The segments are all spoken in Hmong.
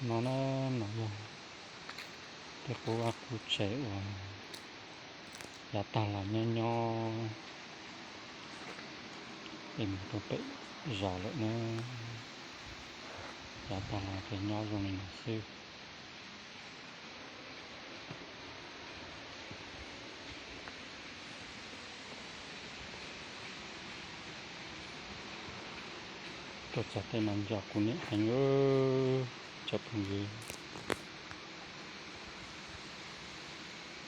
No na, no yog tej qub vaj qub tsev uas yav tag los nyob nyob es mus rau pem zos lawm na. Yav tag los ces nyob zoo li no xwb. Tuaj txog tej no nco kuv niam heev, cov phooj ywg.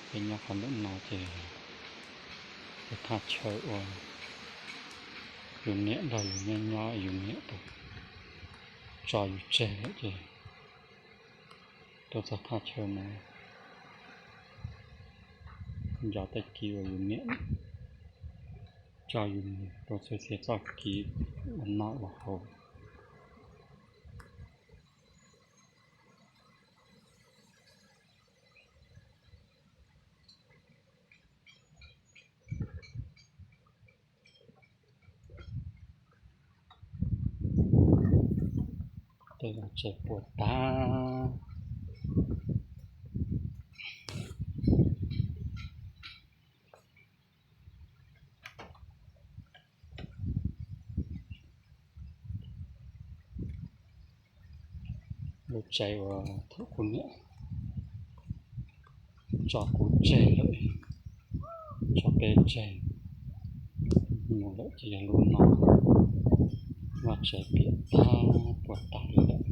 Peb nyob qhov ntawm no ces yog thaj chaw uas yus niam nrog yus nyob nyob, yus niam tau tso yus tseg lawm ces tuaj txog thaj chaw no nco tej kiv uas yus niam tso yus mus rau txhua txhia txoj kev ua noj ua haus. Tej zos tsev puas tag. Lub tsev uas thaum kuv niam tso kuv tseg lawm, tso peb tseg mus lawm ces yog lub no, vaj tsev piam tag puas tag li lawm.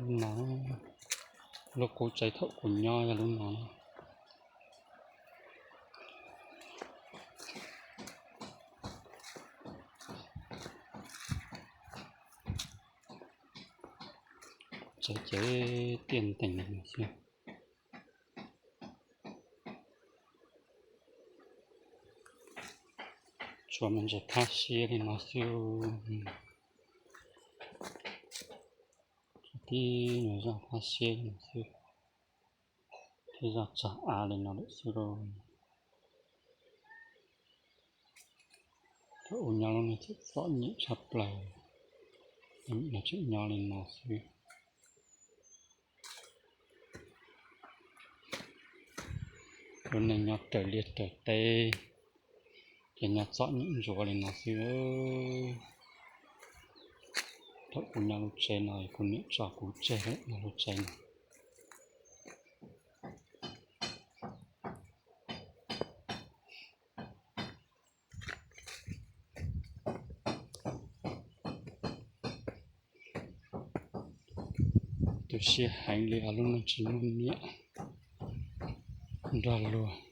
Lub no, lub qub tsev thaum kuv nyob yog lub no. Tsev ces tiaj ntees li no xwb. Tsuas me ntsis thaj siab li no xwb. Tib nyuag zaj thaj siab li no xwb. Tib zaj tsag av li no lawm xwb lauj. Thaum ub nyob lub neej txom txom nyem tshaj plaws, tseem nyob li no xwb. Lub neej nyob raws liaj raws teb, ces nyob txom nyem ntsuav li no xwb. Thaum kuv nyob lub tsev no kuv niam tso kuv tseg nyob lub tsev no. Tu siab heev li os, lub neej tsis muaj niam nrog luag.